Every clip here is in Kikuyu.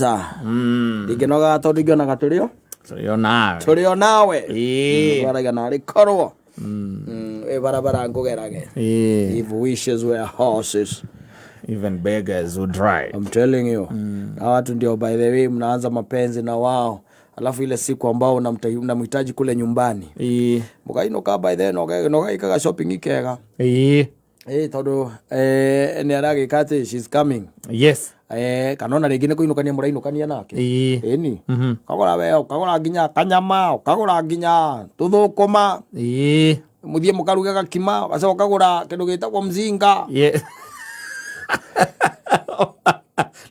Ndingĩnogaga tondũ ingĩonaga tũrĩ o Tũrĩ o nawe. Tũrĩ o nawe. Twaragia narĩ korwo wĩ barabara ngũgerage. If wishes were horses, Even beggars would ride. I'm telling you. Na watu ndio, by the way, mnaanza mapenzi na wao, alafu ile siku ambao unamhitaji kule nyumbani, mũkainũka, by the way, nogaikaga shopping ikega. Ĩ tondũ nĩ aragĩka atĩ she's coming. Kana ona rĩngĩ nĩ kũinũkania mũrainũkania nake. Ĩni kagũra we, ũkagũra nginya kanyama, ũkagũra nginya tũthũkũma, mũthiĩ mũkaruge gakima, ũgacoka ũkagũra kĩndũ gĩtagwo mzinga.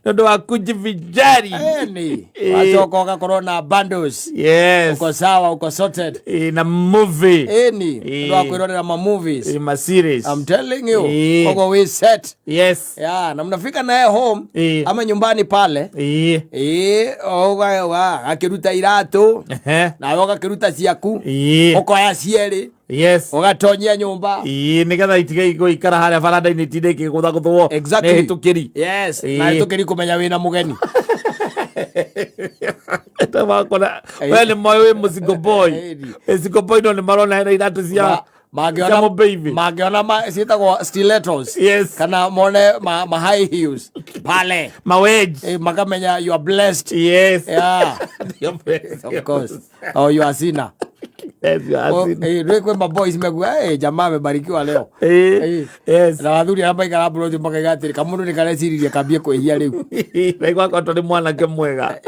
Nĩ ũndũ wa kujivinjari. Ĩni wacoka ũgakorwo na bundles. Uko sawa, uko sorted. Na movie. Ĩni ũndũ wa kwĩrorera ma movies. Ma series. I'm telling you. Koguo we set. Yeah, na mnafika naye home ama nyumbani pale, akĩruta iratũ, nawe ũgakĩruta ciaku, ũkoya cierĩ, ũgatonyia nyũmba. Ĩĩ, nĩgetha itige gũikara harĩa baranda-inĩ itinde ikĩgũthagũthwo nĩ hĩtũkĩri. Na hĩtũkĩri kũmenya wĩna mũgeni. Wakona we nĩ moĩ wĩ mũsingle boy. Wĩ single boy, no nĩ marona hena iratũ cia Mangĩona cia mũbaby. Mangĩona ciĩtagwo stilettos kana mone ma high heels pale, Mawej. Makamenya you are blessed. Yeah, of course, oh, you are sinner. Yes, you are Oh, sinner. Rĩ kwĩ maboys mekuga, "Eh, jamaa amebarikiwa leo." Na athuri arĩa maikara mburoti makaiga atĩrĩ, kamũndũ nĩ kareciririe kambie kwĩhia rĩu. Naigua akorwo nĩ mwanake mwega.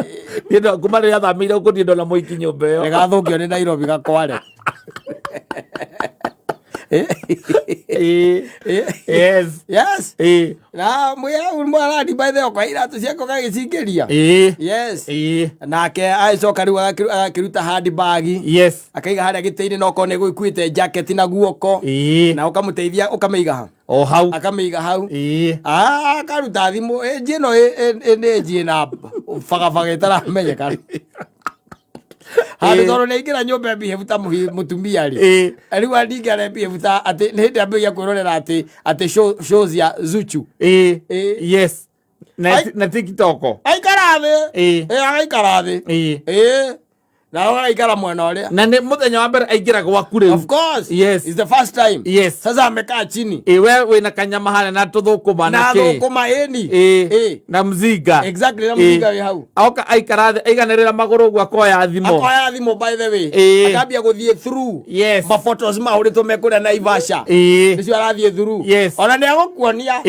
Niĩ kuma rĩrĩa athamĩire gũkũ, niĩ ndona mũiki nyũmba ĩyo. Nĩgathũkio nĩ Nairobi gakware. Na mwarani by the way, iratũ ciake ũgagĩcingĩria. Nake agĩcoka rĩu agakĩruta handbag, akaiga harĩa gĩtĩ-inĩ, na okorwo nĩ gũikuĩte jacket na guoko, na ũkamũteithia ũkamĩiga ha. O hau. Akamĩiga hau. Ah, akaruta thimũ ĩnji ĩno nĩ ĩnji ĩna bagabaga ĩtaramenyeka handũ, tondũ nĩ aingĩra nyũmba ebehave ta mũtumia rĩ. Rĩu ningĩ arebehave ta atĩ nĩ hĩndĩ ambĩrĩria kwĩrorera atĩ shows ya Zuchu. Yes, na TikTok. Aikara thĩ. Agaikara thĩ. Na agaikara mwena ũrĩa. Na nĩ mũthenya wa mbere aingĩra gwaku rĩu. Of course. It's the first time. Sasa amekaa chini. We wĩna kanyama harĩa na tũthũkũma na na kĩ. Thũkũma, ĩni. Na mzinga. Exactly, na mzinga wĩ hau. Oka aikara thĩ, aiganĩrĩra magũrũ ũguo, akoya thimũ. Akoya thimũ, by the way, akambia gũthiĩ through mafotos mahũrĩtwo me kũrĩa Naivasha. Nĩcio arathiĩ through. Ona nĩ agũkuonia.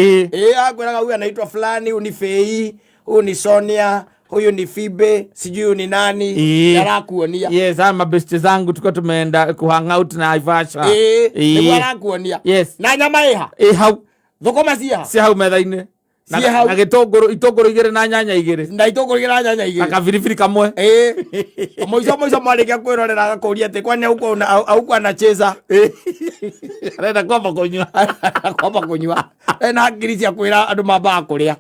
Akwĩraga huyu anaitwa fulani, huyu ni Fei, huyu ni Sonia, huyu ni Fibe, sijui huyu ni nani. Arakuonia. Yes, haya mabesti zangu tuko tumeenda kuhang out na Naivasha. Nĩguo arakuonia. Na nyama ĩha. Ĩ hau. Thũkũma ciha. Ci hau metha-inĩ. Na Ciĩ hau. na gĩtũngũrũ, itũngũrũ igĩrĩ na nyanya igĩrĩ. Na itũngũrũ igĩrĩ na nyanya Na igĩrĩ. kabiribiri kamwe. Mũico mũico mwarĩkia kwĩrorera, agakũria atĩ kwani haukuwa anacheza? Arenda kwamba kũnyua. Kwamba kũnyua ena ngiri cia kwĩra andũ mambaga kũrĩa.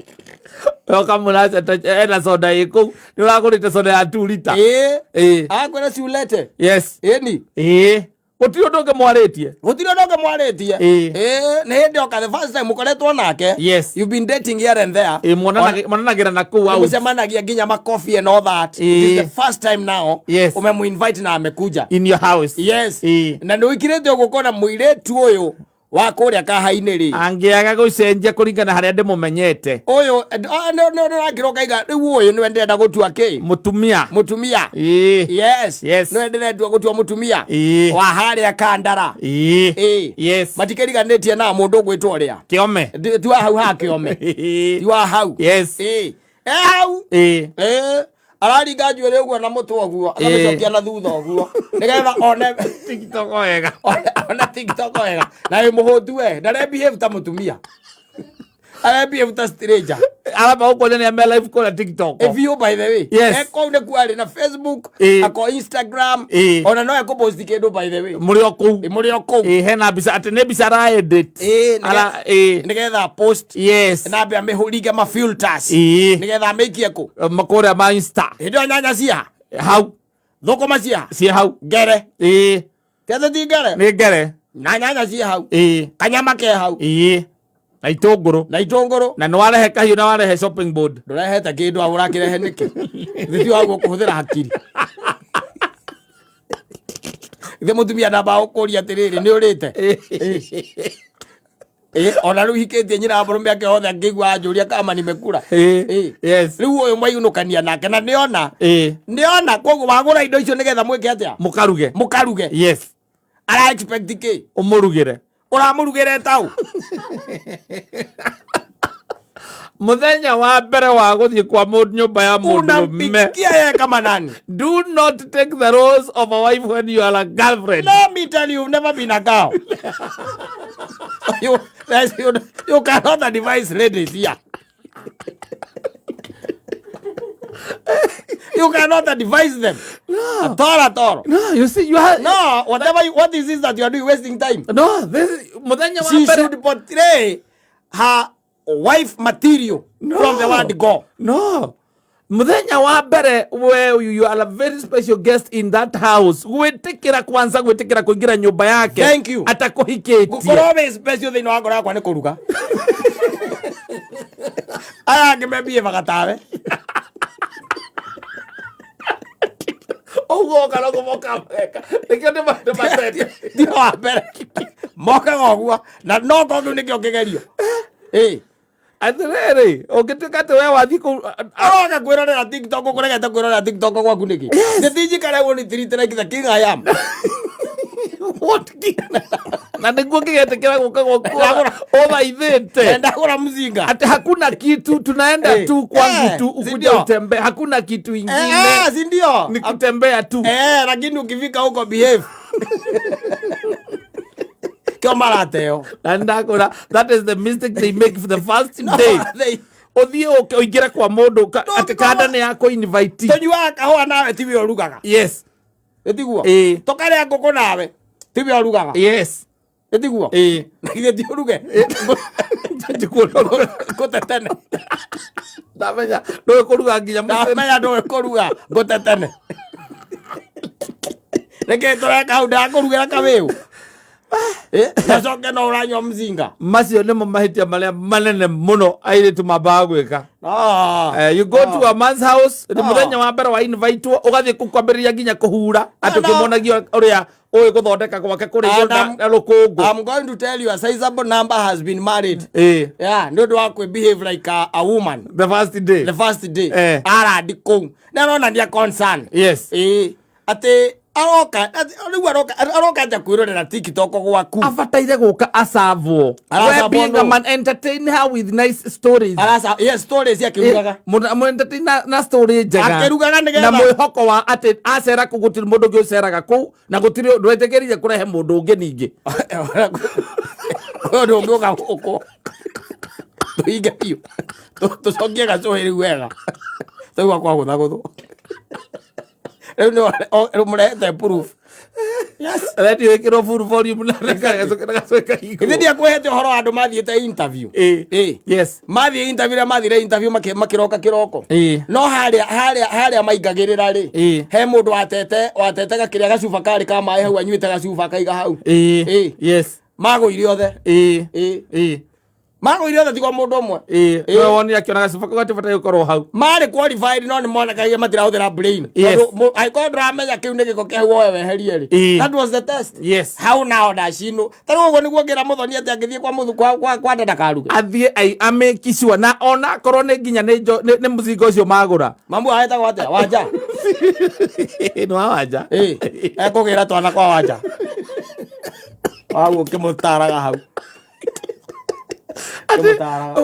Ũkamũra ena soda ĩ kũu, nĩ ũragũrĩte soda ya 2 lita. Akwĩra ciulete. Ĩni. Gũtirĩ ũndũ ũngĩ mwarĩtie. Gũtirĩ ũndũ ũngĩ mwarĩtie. Nĩ hĩndĩ oka the first time mũkoretwo nake. You've been dating here and there. Monanagĩra na kũu out. Mũcemanagia nginya makofi and all that. It is the first time now umemuinvite na amekuja In your house. Na nĩ ũikirĩte ũguo ũkona mũirĩtu ũyũ wa kũrĩa kaha-inĩ rĩ, Angĩaga gũcenjia kũringana harĩa ndĩmũmenyete. Ũyũ nĩ ũrakĩra ũkaiga rĩu ũyũ nĩwe ndĩrenda gũtua kĩ. Mũtumia. Mũtumia. Nĩwe ndĩrenda gũtua mũtumia wa harĩa Kandara. Matikĩriganĩtie na mũndũ ũgwĩtwo ũrĩa. Kĩome. Ti wa hau ha Kĩome. Ti wa hau. E hau. Araringa njuĩrĩ ũguo na mũtwe ũguo, akamĩcokia na thutha ũguo nĩgetha one TikTok wega. One TikTok wega, na wĩ mũhũtu we, ndarebehave ta mũtumia, arebehave ta stranger. Aramba gũkuonia nĩ ame live kũrĩa TikTok. If you, by the way, kũu nĩkuo arĩ na Facebook, ako Instagram, ona no ekũpost kĩndũ, by the way. Mũrĩ o kũu. Mũrĩ o kũu. Hena mbica, atĩ nĩ mbica ara edit. Nĩgetha post, na ambe amĩhũringe ma filters, nĩgetha amĩikie kũ. Kũrĩa ma Insta. Hĩndĩ ĩyo nyanya cia Hau. Thũkũma cia Ciĩ hau. Ngere. Tiathe ti ngere? Nĩ ngere. Na nyanya ciĩ hau. Kanyama ke hau. Na itũngũrũ. Na itũngũrũ. Na nĩ warehe kahiũ na warehe shopping board. Ndũrehete kĩndũ aũ ũrakĩrehe nĩkĩ? Githĩ ti waguo kũhũthĩra hakiri? Githĩ mũtumia ndambaga gũkũria atĩrĩrĩ, nĩ ũrĩte? Ona rĩu hikĩtie nyina wa mũrũme ake othe angĩigua anjũria kama nimekura. Yes. Rĩu ũyũ mwainũkania nake na nĩona. Nĩona koguo wagũra indo icio nĩgetha mwĩke atĩa? Mũkaruge. Mũkaruge. Yes. Ara expect kĩ? Ũmũrugĩre. Ũramũrugĩra ĩtaũ? Mũthenya wa mbere wa gũthiĩ kwa nyũmba ya mũndũrũme. Unampikia yeye kama nani? Do not take the roles of a wife when you are a girlfriend. Let me tell you, you've never been a girl. You cannot advise ladies here. You cannot advise them. No. At all, at all. No, you see, you have... No, whatever you, what is this that you are doing, wasting time? No, this is... Mũthenya wa She mbere... should portray her wife material No. from the word go. No. Mũthenya wa mbere we you are a very special guest in that house. Gwĩtĩkĩra kwanza, gwĩtĩkĩra kũingĩra nyũmba yake. Thank you. Atakũhikĩtie. Gũkorwo wĩ special thĩinĩ wa ngoro yakwa nĩ kũruga. Aya angĩ membievaga tawe. Ũguo oka no kũmoka meka. Nĩkĩo nĩmatete. Ti wa mbere. Mokaga ũguo. Na no korwo kĩu nĩkĩo kĩgerio. Atĩrĩrĩ, ũngĩtuĩka atĩ we wathiĩ kũu, Aroka kwĩrorera TikTok, ũkũregete kwĩrorera TikTok gwaku nĩkĩ? Gĩthiĩ njikare ũguo nĩ treat like the king I am. What king? Na nĩguo kĩgetĩkĩra gũka gwaku ũthaithĩte. Ndagũra mzinga. Ati hakuna kitu, tunaenda tu kwangu tu, Si ukuja ndio? utembee, hakuna kitu ingine. Si ndio? Ni kutembea tu. Lakini ukifika huko behave. Kio marateo. Na ndakora, that is the mistake they make for the first No, day. they Ũthiĩ ũke ũingĩre kwa mũndũ, No, atĩ kanda nĩ ya kũ-invite. Tũnyuaga kahũa nawe tiwe ũrugaga. Yes. Ĩtiguo? Tũkarĩa ngũkũ nawe tiwe ũrugaga. Yes. Ĩtiguo? Na githĩ ti ũruge? Ngũtetene. Ndamenya ndũĩ kũruga nginya mũcere. Ndamenya ndũĩ kũruga, ngũtetene. Reke tũreka hau ndakũrugĩra kawĩũ. Nacoke no ũranyua mzinga. Macio nĩmo mahĩtia marĩa manene mũno airĩtu mambaga gwĩka. You go to a man's house, nĩ mũthenya wa mbere wa invite-wo, ũgathiĩ kũu kwambĩrĩria nginya kũhura, atĩ ũkĩmuonagia ũrĩa ũĩ gũthondeka gwake kũrĩ And igũrũ na rũkũngũ. I'm going to tell you a sizable number has been married. Yeah, nĩ ũndũ wa kwĩ behave like a woman. The first day. The first day. Arandi kũu. Nĩ aronania concern. Yes. Atĩ aroka, atĩ, rĩu aroka, aroka nja kwĩrorera TikTok gwaku. Abataire gũka acavwo. Aracavwo We being a nũ? man, entertain her with nice stories. Araca, yes, stories akĩrugaga. Mu entertain na story njega. Akĩrugaga nĩgetha. Na mwĩhoko wa atĩ acera kũu gũtirĩ mũndũ ũngĩ ũceraga kũu, na gũtirĩ ndwetĩkĩrire kũrehe mũndũ ũngĩ ningĩ. Ũyũ ndũngĩũka gũkũ. Tũhinge biũ. Tũcokie gacũhĩ rĩu wega. Twaigua kwa gũthagũthwo. Rĩu nĩ rĩu mũrehete proof. Yes. Radio ĩkĩrwo full volume na gacũhĩ kahingwo. Githĩ ndiakwĩhete ũhoro wa andũ mathiĩte interview? Yes. Mathiĩ interview, rĩrĩa mathire interview makĩroka kĩroko. No harĩa maingagĩrĩra rĩ, he mũndũ watete gakĩrĩa gacuba karĩ ka maĩ hau, anyuĩte gacuba akaiga hau. Yes. Magũire othe. Magũire othe tiga mũndũ ũmwe. Nĩwe wonire akĩona gacuba kau gatibataire gũkorwo hau. Marĩ qualified no nĩmonekagia matirahũthĩra brain. Yes. Tondũ angĩkorwo ndũramenya kĩu nĩ gĩko kĩa hau woe weherie rĩ. That was the test. Yes. Hau nao ndacinũ. Ta rĩu ũguo nĩguo ngĩra Mũthoni atĩ angĩthiĩ kwa mũthu, kwa, kwa, kwa nda ndakaruge. Athiĩ amake sure na ona akorwo nĩ nginya nĩ njo, nĩ, nĩ mũcinga ũcio magũra. Mamu wao etagwo atĩa? Wanja? Nĩ wa Wanja. Ekũgĩra twana kwa Wanja. Hau ũkĩmũtaraga hau. Atĩ, Kĩmũtaraga.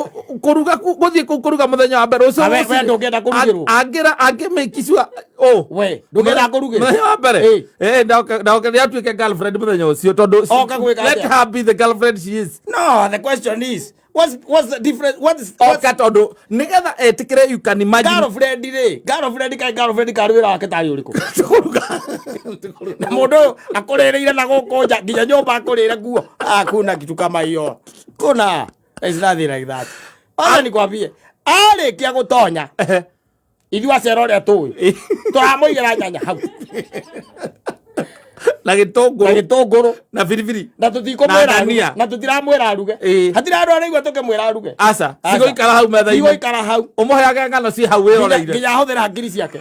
kũruga ku, gũthiĩ kũu kũruga mũthenya wa mbere, ũcio Na we ũcio- ndũngĩenda kũrugĩrwo? Angĩ make sure, oh. We, ndũngĩenda kũrugĩrwo? Mũthenya wa mbere? Ndaoka nĩ atuĩke girlfriend mũthenya ũcio, tondũ Oka gwĩka let atĩa? her be the girlfriend she is. No, the question is, what's the difference? What is, what's Oka tondũ nĩgetha etĩkĩre, you can imagine. Girlfriend rĩ, girlfriend kaĩ girlfriend karĩ wĩra wake tarĩ ũrĩkũ? Kũruga. Na mũndũ ũyũ akũrĩrĩire na gũkũ nja, nginya nyũmba akũrĩre nguo. Hakuna kitu kama hiyo. Kuna. There's nothing like that. Wacha nikwambie, arĩkia gũtonya, ithuĩ acera ũrĩa tũĩ, tũramũigĩra nyanya hau. Na gĩtũngũrũ. Na gĩtũngũrũ. Na biribiri. Na tũtikũmwĩra Na aruge. dhania. Na tũtiramwĩra aruge. Ĩĩ. Hatirĩ andũ araigua tũkĩmwĩra aruge. Aca. Aca. Cigũikara hau metha-inĩ. Cigũikara hau. Ũmũheage ng'ano ciĩ hau wĩroreire. Nginya ahũthĩra ngiri ciake.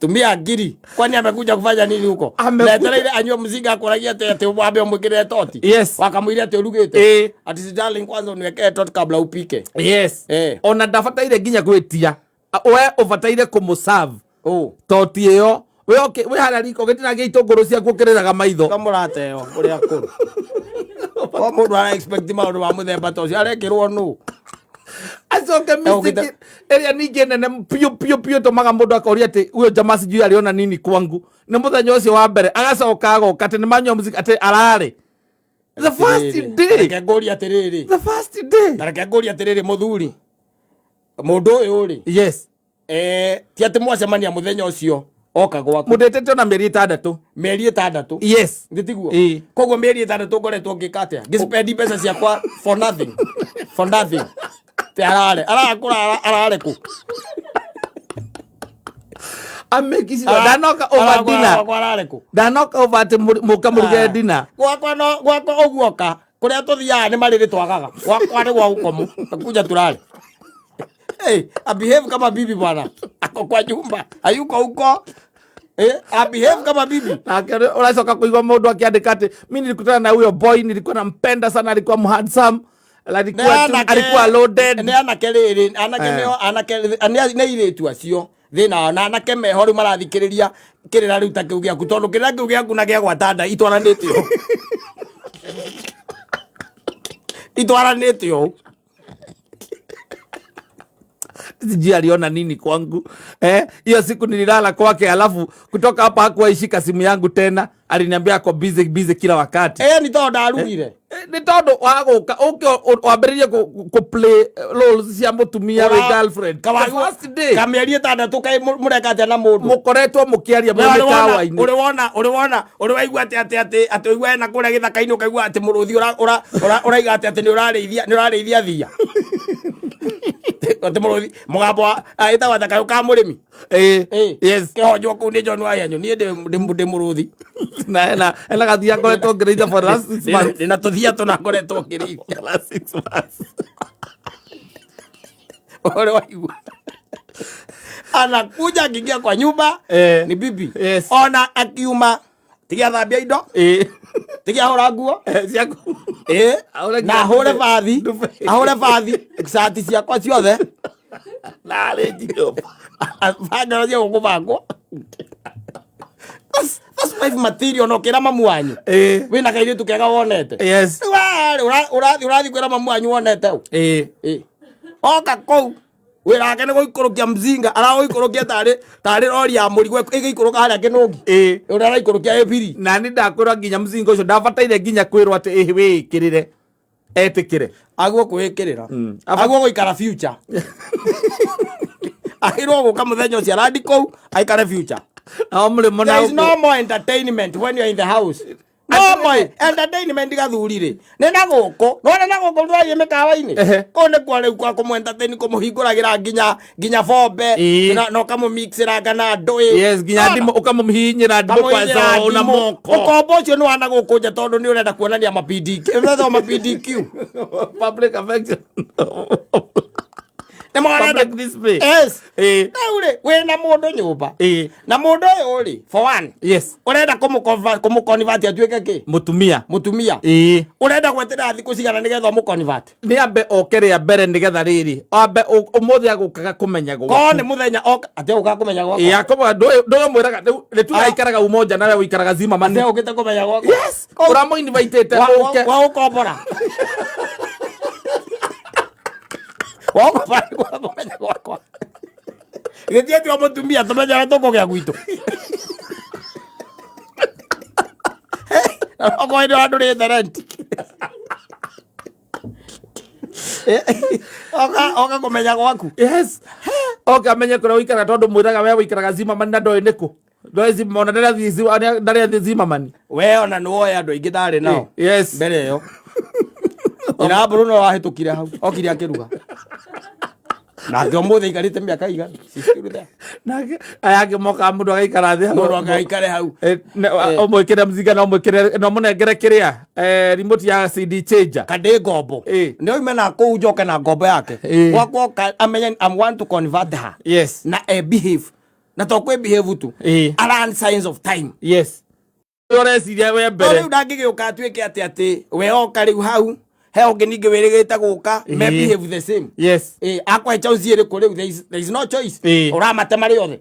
Tumia ngiri. Kwani amekuja kufanya nini huko? Amekuja- Na etereire anyue mzinga akũragia atĩ atĩ wambe ũmwĩkĩrĩre toti. Yes. Wakamwĩra atĩ ũrugĩte. Ĩĩ. Ati si darling kwanza uniwekee toti kabla upike. Yes. Eh. Ona ndabataire nginya gwĩtia. We ũbataire kũmũserve. Oh. Toti ĩyo. We ũkĩ- wĩ harĩa riko ũgĩtinagia itũngũrũ ciaku ũkĩrĩraga maitho. Kamũrateo ũrĩa akũrũ. O mũndũ ara expect maũndũ ma mũthemba ta ũcio arekĩrwo nũ? Acoke mistake ĩrĩa ningĩ nene piũ piũ piũ ĩtũmaga mũndũ akoria atĩ huyo jamaa sijui aliona nini kwangu. Nĩ mũthenya ũcio wa mbere agacoka agoka atĩ nĩ manyua muziki atĩ ararĩ. The first day. Reke ngũrie atĩrĩrĩ. The first day. Na reke ngũrie atĩrĩrĩ mũthuri. Mũndũ ũyũ rĩ. Yes. Ti atĩ mwacemania mũthenya ũcio oka gwaku. Mũndĩtĩte ona mĩeri 6. Mĩeri 6. Yes. Nĩ tiguo? Ĩĩ. Koguo mĩeri 6 ngoretwo ngĩka atĩa? Ngĩspendi mbeca ciakwa for nothing. For nothing. Te arare. Arare arare kũ? Amekicirwo ndanoka over dinner. Gwakwa arare kũ? Ndanoka over atĩ mũka mũruge dinner. Gwakwa no gwakwa ũguo oka. Kũrĩa tũthiaga nĩ marĩrĩ twagaga. Gwakwa nĩ gwa gũkomwo. Kuja tulale. Hey, a behave kama bibi bwana. Ako kwa nyumba. Hayuko huko. A behave kama bibi. Nake ũracoka kũigua mũndũ akĩandĩka atĩ mi nilikutana na huyo boy nilikuwa nampenda sana, alikuwa mhandsome, alikuwa loaded. Nĩ anake rĩrĩ, anake nĩo, anake nĩ airĩtu acio thĩna wao, na anake meho rĩu marathikĩrĩria kĩrĩra rĩu ta kĩu gĩaku, tondũ kĩrĩra kĩu gĩaku na gĩa gwata nda itwaranĩte ũũ. Itwaranĩte ũũ. Sijui aliona nini kwangu. Hiyo siku nililala kwake, alafu kutoka hapa hakuwaishika simu yangu tena. Aliniambia ako busy busy kila wakati. Ni tondũ ndarugire. Nĩ tondũ wa gũka, ũke wambĩrĩrie kũ play roles cia mũtumia wĩ girlfriend. The first day. Ka mĩeri 6 kaĩ mũreka atĩa na mũndũ? Mũkoretwo mũkĩaria mwĩ mĩkawa-inĩ. Ũrĩ wona, ũrĩ wona, ũrĩ waigua atĩ, atĩ, atĩ, atĩ ũigua ena kũrĩa gĩthaka-inĩ ũkaigua atĩ mũrũthi ũraiga atĩ, atĩ nĩ ũrarĩithia, nĩ ũrarĩithia thia. Atĩ mũrũthi, mũgambo wa, ĩtagwo atĩa, kayũ ka mũrĩmi. Yes. Kĩhonjwo kũu nĩ John Wahianyũ, niĩ ndĩ mũrũthi. Na ena gathia ngoretwo ngĩrĩithia for the last 6 months. Ndĩna tũthia tũna ngoretwo ngĩrĩithia. The last 6 months. Ũrĩ waigua. Anakuja akiingia kwa nyumba, ni bibi. Yes. Ona akiuma, tiga thambia indo. Tiga hũra nguo. Ciaku. Ahũre Na ahũre bathi. Ndube. Ahũre bathi. Cati ciakwa ciothe. Na arĩ nyũmba. Bangero cia gũkũbangwo. That's wife material, no kĩra mamu wanyu. Wĩna kairĩtu kega wonete. Yes. Rĩu haha rĩ, ũrathiĩ kwĩra mamu wanyu wonete ũ? Oka kũu. Wĩra wake nĩ gũikũrũkia mzinga, aragũikũrũkia tarĩ rori ya mũrigo ĩgĩikũrũka harĩa Kĩnũngi. Ũrĩa araikũrũkia ĩbiri. Na nĩ ndakwĩra nginya mzinga ũcio ndabataire nginya kwĩrwo atĩ ĩhĩ wĩĩkĩrĩre. Etĩkĩre. Aguo kwĩĩkĩrĩra. Aguo gũikara future. Ahĩrwo gũka mũthenya ũcio arandi kũu, aikare future. Nao mũrĩmo na There is ũkũ. no more entertainment when you are in the house. No more entertainment gathuri rĩ. Nĩ na gũkũ. Nĩwona na gũkũ tũrathiĩ mĩkawa-inĩ? Kũu nĩkuo rĩu kwa kũmũ-entertain, kũmũhingũragĩra nginya bombe, na ũkamũmixĩranga na ndũĩ. Yes, nginya Nona? ndimũ, ũkamũhihinyĩra ndimũ Ũkamũhihinyĩra kwanza na ndimũ. moko. Ũkombo ũcio nĩ wa na gũkũ nja tondũ nĩ ũrenda kuonania ma P D Q. Ũrenda ma PDQ. Public affection. Nĩ marenda. Public display. Yes. Rĩu rĩ, wĩna mũndũ nyũmba. Na mũndũ ũyũ rĩ, for one. Yes. Ũrenda kũmũ-convert atuĩke kĩ? Mũtumia. Mũtumia. Ũrenda gweterera thikũ cigana nĩgetha ũmũ-convert? Nĩ ambe oke rĩa mbere nĩgetha rĩrĩ. Ambe ũmũthĩ agũkaga kũmenya gwaku. Korwo nĩ mũthenya oka, atĩ agũkaga kũmenya gwakwa? Akomaga, ndũĩ ũmwĩraga, rĩu nĩ tuge aikaraga Umoja nawe ũikaraga Zimmerman. Atĩ agũkĩte kũmenya gwakwa? Yes. Ũramũ-invitĩte ũke. Wa gũkombora. Wa gũkombora nĩ gwa kũmenya gwakwa. Gĩthiĩ atĩ o mũtumia tũmenye ũrĩa tũkũgĩa gwitũ. Okorwo nĩ wandũrĩte rent. Oka kũmenya gwaku. Yes. Oka amenye kũrĩa ũikaraga tondũ mwĩraga we ũikaraga Zimmerman na ndoĩ nĩkũ. Ndoĩ Zimmerman, ona ndarĩ athiĩ Zimmerman. We ona nĩ woe andũ aingĩ ndarĩ nao. Yes. Mbere ĩyo. Nyina Bruno wahĩtũkire hau, okire akĩruga. Nake ũmũthĩ aikarĩte mĩaka igana. She's still there. Nake aya angĩ mokaga mũndũ agaikara thĩ hau. Mũndũ agaikare hau. Ũmwĩkĩre mzinga na ũmwĩkĩre na ũmũnengere kĩrĩa remote ya CD changer. Kandĩ ngombo. Nĩ oime na kũu njoke na ngombo yake. Gwakwa oka amenye I'm want to convert her. Na e behave. Na to kwĩ behave tu. Aran signs of time. Yes. Ũreciria we No mbere. rĩu ndangĩgĩũka atuĩke atĩ atĩ we oka rĩu hau he ũngĩ ningĩ wĩrĩgĩte gũka me behave the same. Akwahe choice ĩrĩkũ rĩu? There is no choice. Ũramate marĩ othe.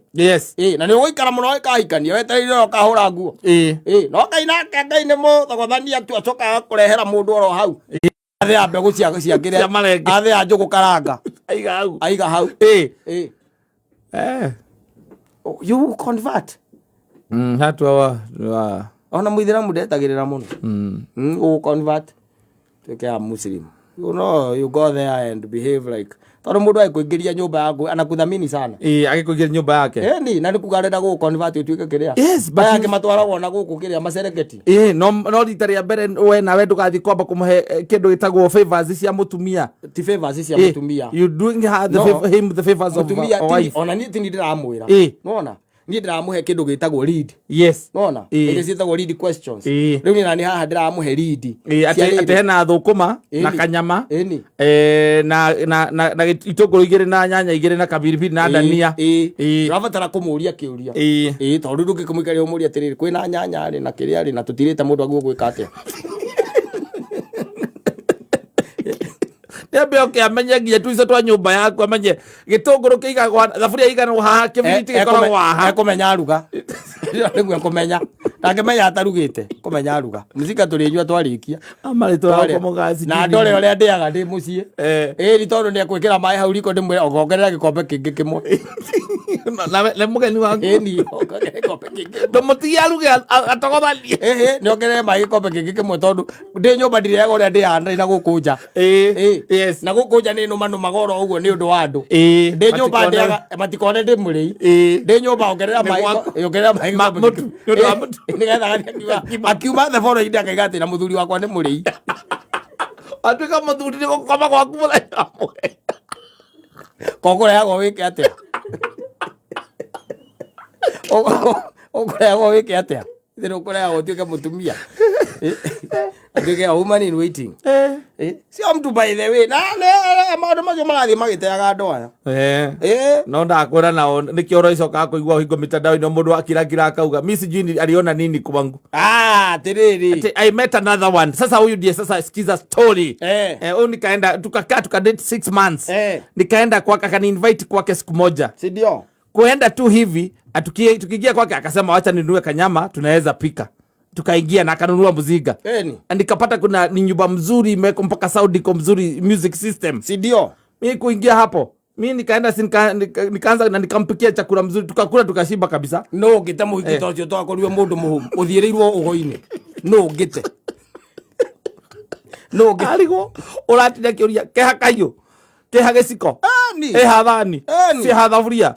Na nĩ ũgũikara mũno ũgĩkahikania wetereire ũrĩa ũkahũra nguo. No Ngai nake Ngai nĩ mũthogothania tu acoka agakũrehera mũndũ oro hau. Athĩa mbegũ cia kĩrĩa. Cia marenge. Athĩa njũgũ karanga. Aiga hau. Aiga hau. You convert. Hatua wa. Ona mũithĩramu ndetagĩrĩra mũno. Ũ convert. Tuĩke a Muslim. You know, you go there and behave like tondũ mũndũ agĩkũingĩria nyũmba yaku anakuthamini sana. Agĩkũingĩria nyũmba yake. Ĩni, na nĩ kuga arenda gũgũ convert ũtuĩke kĩrĩa. Yes, but Aya you angĩ matwaragwo na gũkũ kĩrĩa macereketi. No rita rĩa mbere we nawe ndũgathiĩ kwamba kũmũhe kĩndũ gĩtagwo favors cia mũtumia. Ti favors cia mũtumia. You doing her the No. favor, him the favors of Mũtumia a ti wife. ona niĩ ti niĩ ndĩramwĩra. Nĩwona? Niĩ ndĩramũhe kĩndũ gĩtagwo lead. Nĩwona? Iria ciĩtagwo lead questions. Rĩu niĩ nani haha ndĩramũhe lead. Cia rĩrĩ. Atĩ hena thũkũma na kanyama. Na itũngũrũ igĩrĩ na nyanya igĩrĩ na kabiribiri na ndania. Ũrabatara kũmũria kĩũria. Tondũ ndũngĩkĩmũikaria ũmũrie atĩrĩrĩ, kwĩna nyanya rĩ na kĩrĩa rĩ na tũtirĩte mũndũ aguo gwĩka atĩa. Nĩambe oke amenye nginya tuico twa nyũmba yaku, amenye gĩtũngũrũ kĩigagwo thaburia ĩiganagwo haha, kĩbiriti gĩkoragwo haha. Ekũmenya aruga. Nĩguo ekũmenya. Ndangĩmenya atarugĩte, kũmenya aruga. Mũcinga tũrĩnyua twarĩkia. Amarĩtwa Twarĩa. yakwa mũgaci Na ndore ũrĩa ndĩaga ndĩ mũciĩ. Ĩni tondũ nĩekwĩkĩra maĩ hau riko ndĩmwĩre ongerera gĩkombe kĩngĩ kĩmwe. Na nĩ mũgeni waku. Ĩni, ongerera gĩkombe kĩngĩ kĩmwe. Ndũmũtige aruge atogothanie. Ĩhĩ, nĩongerere maĩ gĩkombe kĩngĩ kĩmwe tondũ ndĩ nyũmba ndirĩaga ũrĩa ndĩaga ndĩ na gũkũ nja. Na gũkũ nja nĩ nũmanũmaga oro ũguo nĩ ũndũ wa andũ. Ndĩ nyũmba ndĩaga matikone ndĩ mũrĩi. Ndĩ nyũmba ongerera Nĩ maĩ gwaku. ongerera maĩ Ma- gĩkombe mũtu, kĩngĩ. nĩ ũndũ wa mũtu. Nĩgetha agathiĩ akiuma theboro-inĩ akaiga atĩ na mũthuri wakwa nĩ mũrĩi. Atuĩka mũthuri nĩ gũkoma gwaku mũthenya ũmwe. Kokũrehagwo wĩke atĩa? Ũkũrehagwo wĩke atĩa? Thĩna ũkũrehagwo ũtuĩke mũtumia. Atuĩke a woman in waiting. Sio mtu by the way. Na maũndũ macio marathiĩ magĩteaga andũ aya. No ndakwĩra nao nĩkĩo ũroicokaga kũigua hingo mitandao-inĩ mũndũ akirakira akauga mi sijui ni aliona nini kwangu. Atĩrĩrĩ. Ati, I met another one. Sasa huyu ndiye sasa sikiza story. Huyu nikaenda tukakaa tukadate 6 months. Nikaenda kwake akani-invite kwake siku moja. Si ndio? Kuenda tu hivi tukiingia kwake akasema wacha ninunue kanyama tunaweza pika. Tukaingia na akanunua mzinga. Na nikapata kuna ni nyumba mzuri imewekwa mpaka sound iko mzuri music system. Si ndio? Mimi kuingia hapo, mimi nikaenda si nikaanza na nikampikia chakula mzuri tukakula tukashiba kabisa. No ngite mũhiki ta ũcio twakorirwe mũndũ mũhũmu ũthiĩrĩirwo ũgo-inĩ. No ngite. No ngite. Arigwo ũratinda kĩũria keha kaiyũ. Keha gĩciko. Eha thani. Ciha thaburia.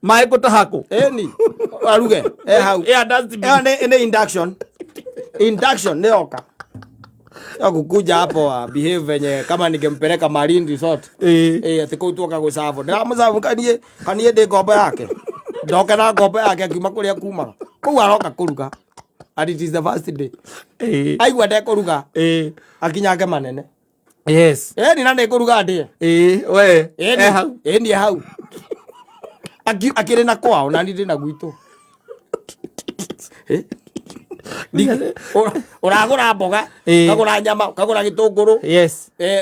Maĩ ngũtaha kũ? Eni. Aruge. Hau. Ĩya dustbin. Ĩyo nĩ induction. Induction nĩ yoka. Ya kukuja hapo wa behave venye kama ningempeleka Marine Resort. Ati kũu tuoka gũcabwo. Ndĩramũcabu kanie ndĩ ngombo yake. Ndoke na ngombo yake akiuma kũrĩa kumaga. Kũu aroka kũruga. And it is the first day. Aigua ndekũruga. Akinyange manene. Ni na nĩngũruga ndĩe. We. Hau. Ni hau. Akĩrĩ na kwao na niĩ ndĩ na gwitũ. Ũragũra mboga, ũkagũra nyama, ũkagũra gĩtũngũrũ.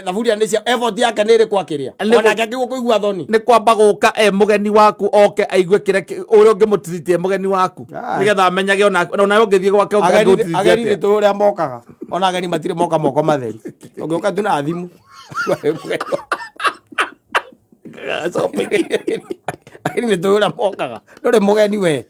Thaburia nĩ cia effort yake nĩ ĩrĩkũ akĩrĩa? Onake akĩigua kũigua thoni. Nĩ kwamba gũka e mũgeni waku oke aigue kĩrĩa ũrĩa ũngĩmũtiriti e mũgeni waku. Nĩgetha amenyage onawe ũngĩthiĩ gwake ũngĩ ũngĩmũtiriti Ageni atĩa. nĩ tũĩ ũrĩa mokaga. Ona ageni matirĩ moka moko matheri. Ũngĩũka tu na thimũ. Ageni nĩ tũĩ ũrĩa mokaga. Ndũrĩ mũgeni we.